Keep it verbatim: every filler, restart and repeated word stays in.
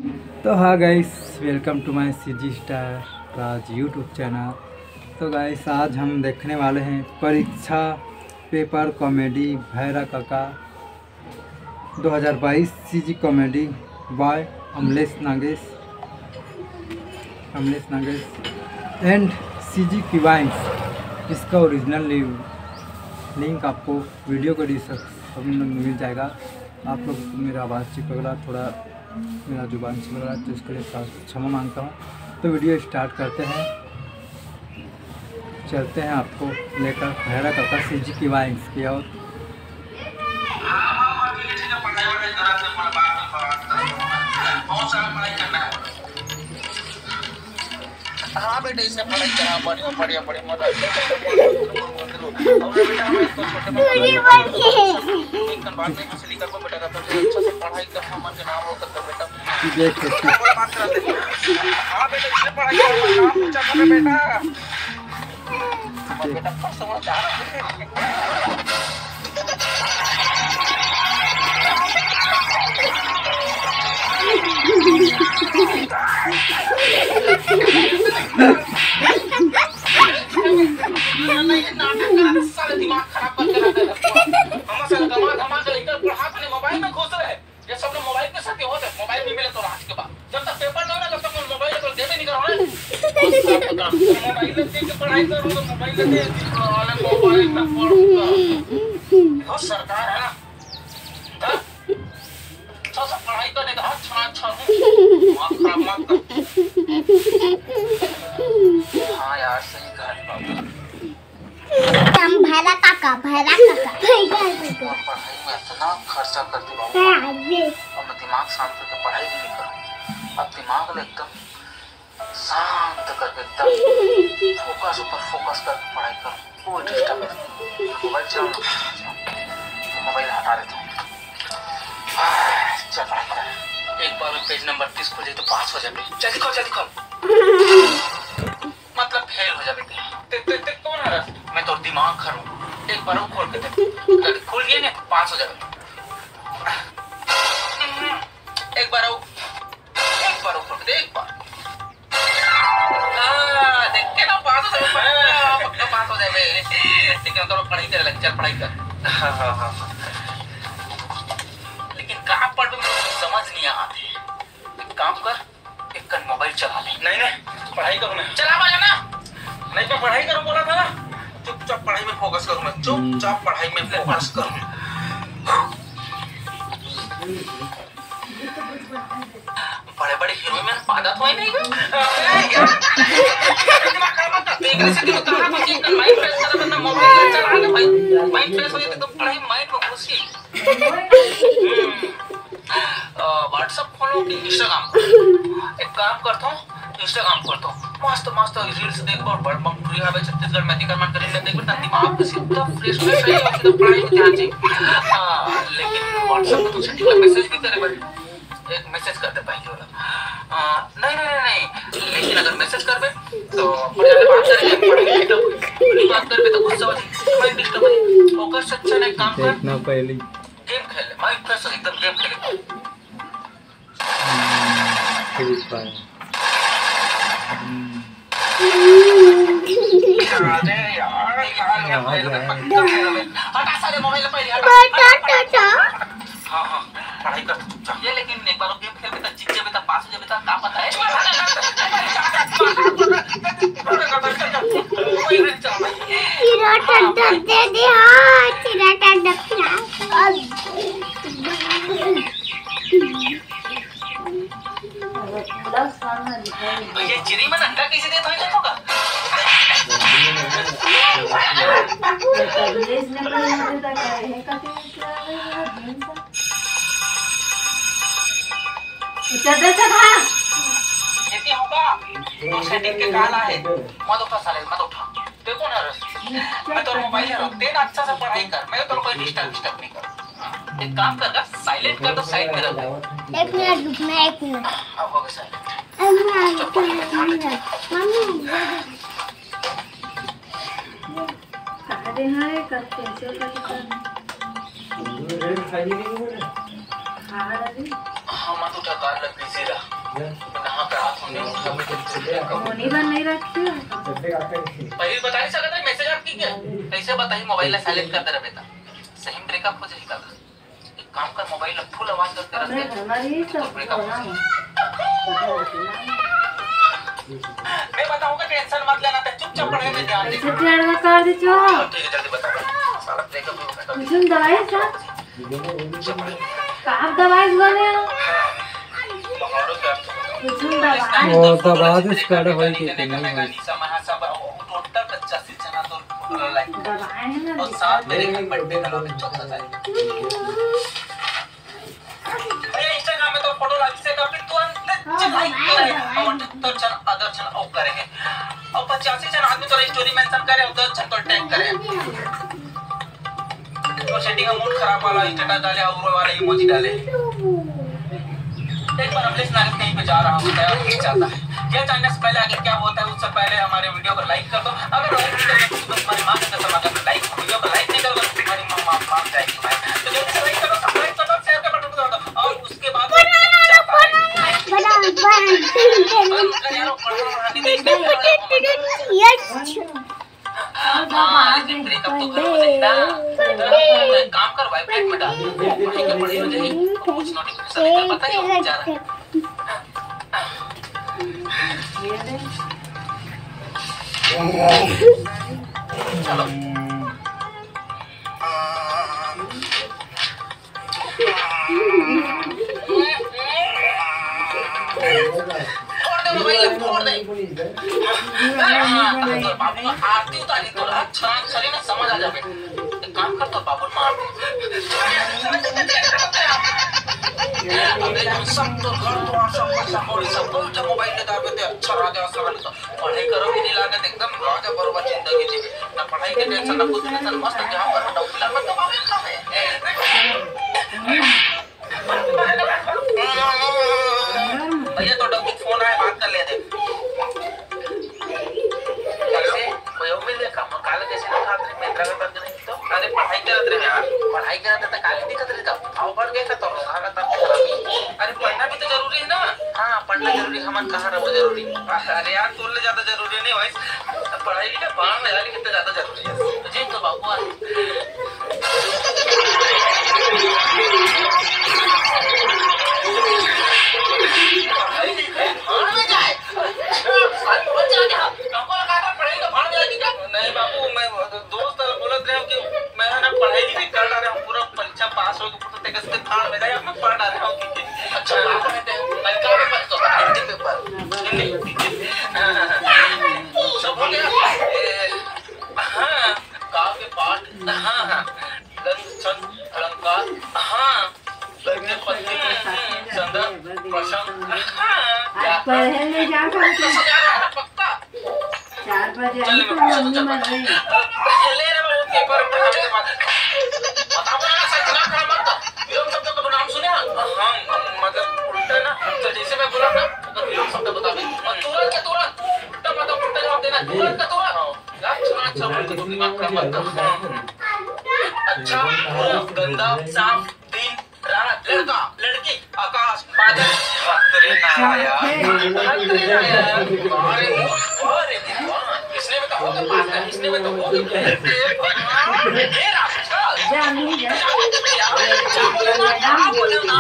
तो हाँ guys, welcome to my C G Star Raj YouTube channel। तो guys, आज हम देखने वाले हैं परीक्षा पेपर कॉमेडी भैरा काका दो हज़ार बाईस, C G comedy by Amlesh Nagesh, Amlesh Nagesh and C G Kiwines। इसका ओरिजिनल लिंक आपको वीडियो को डिस्क्रिप्शन में मिल जाएगा। आप लोग, मेरा आवाज़ चिपक रहा, थोड़ा मेरा जुबान चिपक रहा, तो इसके लिए क्षमा मांगता हूँ। तो वीडियो स्टार्ट करते हैं, चलते हैं आपको लेकर भैरा काका C G Kiwines की ओर। हाँ बेटा, इसने पढ़ाई करा, बढ़िया, बढ़िया, बढ़िया, मजा। और बेटा, हम इसको छोटे बच्चे एक बार में कुछ नहीं कर पाए बेटा, तो अच्छा से पढ़ाई कर, हमन के नाम हो कर बेटा। देख, देख, देख। हाँ बेटा, इसने पढ़ाई करा, नाम ऊंचा कर बेटा। बेटा, समझदार है। साले दिमाग खराब करके रख दे। हम साले गमा धमा के लेकर पढ़ा था, मोबाइल में घुस रहे। ये सब लोग मोबाइल के साथ ही होते, मोबाइल भी मिले तो आज के बाद। जब तक पेपर नहीं होना, तब तक मोबाइल तो देते नहीं करो ना। मोबाइल में देख के पढ़ाई करूँ तो मोबाइल में देख, साले मोबाइल में पढ़ूंगा। बहुत सरकार है ना। हाँ? अच्छा सा पढ़ाई करने का, अच्छा, अच्छा हूँ। दिमाग खराब मत कर। हाँ यार, सही कहा बाबू। हम भैरा काका, भैरा काका। और पढ़ाई में इतना खर्चा कर दे बाबू। हाँ, ये। और मैं दिमाग शांत करके पढ़ाई भी नहीं करूँ। अब दिमाग में एकदम शांत करके, एकदम फोकस ऊपर फोकस करके पढ़ाई करूँ। कोई डिस्टर्बेंस नहीं। मोबाइल चलाओ ना। मोबाइल हटा देता हूँ। आह, चल पढ़ाई कर। एक बार में पेज नंबर तीस खोल जाए तो पास हो जाए। जल्दी खोल, जल्दी खोल। मतलब फेल हो जाबे ते। ते, ते, ते कौन हरस? मैं तो दिमाग खा रहा हूँ। एक बार वो खोल के देख। अगर खुल गया ना, पास हो जाबे। एक बार वो, एक बार वो खोल के दे, एक बार। हाँ, देख के ना पास हो जाबे, पक्का, पक्का पास हो जाबे। लेकिन तो पढ़ाई करे लग, चल पढ़ाई कर। हाँ, हाँ, हाँ, हाँ। लेकिन कहाँ पढ़, समझ नहीं आते। एक काम कर, एक कन मोबाइल चला ले। नहीं, नहीं, पढ़ाई करूँ मैं। चला बजा ना। नहीं, मैं पढ़ाई करूँ बोला था ना। चुपचाप पढ़ाई में फोकस करूँ मैं, चुपचाप पढ़ाई में फोकस करूँ। बड़े बड़े हीरो में पादा तो ही नहीं है। दिमाग खराब मत कर। देख रहे से दिमाग खराब हो जाए, माइंड फ्रेश कर, अपना मोबाइल चला ले भाई। माइंड फ्रेश हो जाए तो पढ़ाई माइंड में घुसी। हम्म। अ, WhatsApp खोलो कि Instagram खोलो? एक काम करता हूँ, Instagram खोलता हूँ। मस्त मस्त reels देखबो, बड़ बम पूरी हवे छत्तीसगढ़ में, तिकर मन करी ले देखबे, ताकि दिमाग के सीधा फ्रेश, फ्रेश रही और सीधा पढ़ाई में ध्यान जाए। हाँ, लेकिन WhatsApp में तो setting में message भी करे बड़े। एक message कर दे पहले वाला। अ, नहीं, नहीं, नहीं, नहीं। लेकिन अगर message करबे, तो पढ़ाई बात करेंगे, पढ़ाई नहीं तो, नहीं बात करबे तो गुस्सा हो जाए, माइंड डिस्टर्ब हो जाए। ओकर से अच्छा ना एक काम कर, देखना पहले। गेम खेल ले, माइंड फ्रेश हो, एकदम गेम खेले। हम्म, फ्री फायर। हम्म। अरे यार, यार, यार, हटा सारे मोबाइल पे, हटा, हटा, हटा। हाँ, हाँ, पढ़ाई कर चुपचाप। ये लेकिन एक बार गेम खेल के तो जीत जाबे तो पास हो जाबे तो का पता है। चिरा टन टन दे दे, हाँ, चिरा टन टन। भैया, चिरी मन अंडा कैसे देत होही देखो का? चल, चल, चल, हाँ। एती होगा, तो सेटिंग के काल आहे। मत उठा साले, मत उठा। देखो ना रस, मैं तोर मोबाइल हरो, तेन अच्छा से पढ़ाई कर, मैं तोर कोई डिस्टर्ब, डिस्टर्ब नहीं करूँ। एक काम कर ना, साइलेंट कर दो, साइड में रख दो। एक मिनट रुक, मैं एक मिनट। अब हो गया साइलेंट। अब मैं आ गई, एक मिनट। मम्मी, अरे हाँ, ये कब कैसे बंद कर? हाँ, रवि। हाँ, मत उठा, काल लग बिजी रहा। नहीं बन नहीं रखी है। पहले बता नहीं सकता, मैसेज आप की क्या? कैसे बताई, मोबाइल ला साइलेंट कर दे रहे बेटा। सही में ब्रेकअप हो जाएगा। एक काम कर, मोबाइल ला फुल आवाज करके रख दे। अरे, हमारी ही तो सब ब्रेकअप हो जाएगा। मैं बताऊंगा, टेंशन मत लेना, तो चुपचाप पढ़ाई में ध्यान दे। कैसे टेढ़ में कर दी जो? ठीक है, जल्दी बता। साला ब्रेकअप हो गया। कुछ दवाई सा? चुपचाप पढ़ाई। का दवाई बने? कुछ दवाई? वो दवा दे, स्टार्ट होई के नहीं होई। टोटल पचासी जना तो दवाई है ना, और साथ मेरे घर बर्थडे का भी चौथा तारीख। भैया, Instagram में तो फोटो लाग से का, फिर तू अंदर हाँ, चल लाइक दवाई, करे, दवाई। और तो चल अदर चल ओ करे है। और पचासी जन आदमी तो स्टोरी मेंशन करे, उधर चल तो टैग करे। तो सेटिंग का मूड खराब वाला स्टेटस डाले और वो वाला इमोजी डाले। एक बार अमलेश नागेश कहीं पे जा रहा होता है और ये चाहता है, क्या जानने से पहले आगे क्या होता है, उससे पहले हमारे वीडियो को लाइक कर दो। अगर लाइक नहीं करोगे तो तुम्हारी माँ का कसम, अगर लाइक, वीडियो को लाइक नहीं करोगे तो तुम्हारी माँ मार जाएगी भाई। तो जल्दी से लाइक करो, सब्सक्राइब करो, शेयर का बटन दबा दो और उसके बाद काम कर, वाइब्रेट में डाल। पढ़ाई के पढ़ाई हो जाए, कुछ नोटिफिकेशन नहीं पता ही हो जा रहा है। चलो। फोड़ दे मोबाइल, फोड़ दे। हाँ, तो बाबू का आरती उतारी तो रात छरान शरीर में समझ आ जावे। एक काम कर, तो बाबू मार दे। अबे तुम सब तो घर द्वार सब पैसा कौड़ी सब बहुत जब मोबाइल ले दाबे ते अच्छा राजा सब तो पढ़ाई करो भी नहीं लागे तो एकदम राजा बरोबर जिंदगी जीवे। ना पढ़ाई के टेंशन, ना कुछ टेंशन, मस्त जहाँ पर डौकी लागे तो बाबू का है। भैया, तो डब्बू फोन आए, बात कर लेते। कैसे? कोई और मिल गया काम? काल कैसे ना खाते में, मेरा भी बंद नहीं तो। अरे, पढ़ाई करत रहे यार। पढ़ाई करत रहे तो काल दिक्कत रही था। आओ, बढ़ गया था तो, हालत तो खराब ही। अरे, पढ़ना भी तो जरूरी है ना। हाँ, पढ़ना जरूरी, हमन कहाँ रहो जरूरी। अरे यार, तोर ले ज्यादा जरूरी नहीं भाई। पढ़ाई लिखाई बाहर में जाने कितना ज्यादा जरूरी है। जी तो बाबू आज नहीं बाबू, मैं दोस्त वाला बोलत रहे हूँ कि मैं है ना पढ़ाई लिखाई कर रहा हूँ, पूरा परीक्षा पास हो गया, तो तेरे से भाड़ में जाए, मैं पढ़ रहा हूँ। अच्छा, मैं कहाँ पे पढ़ता हूँ? हिंदी पेपर। हिंदी। हाँ, हाँ, हाँ। सब हो गया। ए, हाँ, काव्य पाठ। हाँ, हाँ। गंध, छंद, अलंकार। हाँ। गद्य, पद्य, संदर्भ, प्रसंग। हाँ। आज पढ़े नहीं जा सकते। पक्का। चार बजे आई तो मम्मी मर गई। ले रे बाबू, पेपर उठा के बाद। बताओ ना, सर, दिमाग खराब मत कर। विलोम शब्द का नाम सुने? हाँ, मतलब, उल्टा ना। तो जैसे मैं बोला ना, अगर विलोम शब्द बता दे। और तुरंत के तुरंत, उल्टा मतलब उल्टा जवाब देना, तुरंत का तुरंत। हाँ। अच्छा, अच्छा, बोल दो, दिमाग खराब मत कर। हाँ। अच्छा, वो गंदा, साफ, दिन, रात, लड़का, लड़की, आकाश, बादल। हत रे नारायण, हत रे नारायण। अरे, अरे भगवान, इसने में तो हो गया पागल, इसने में तो हो गया। हे भगवान, हे राक्षस। जा, नहीं जा। जा, बोले ना, जा, बोले ना।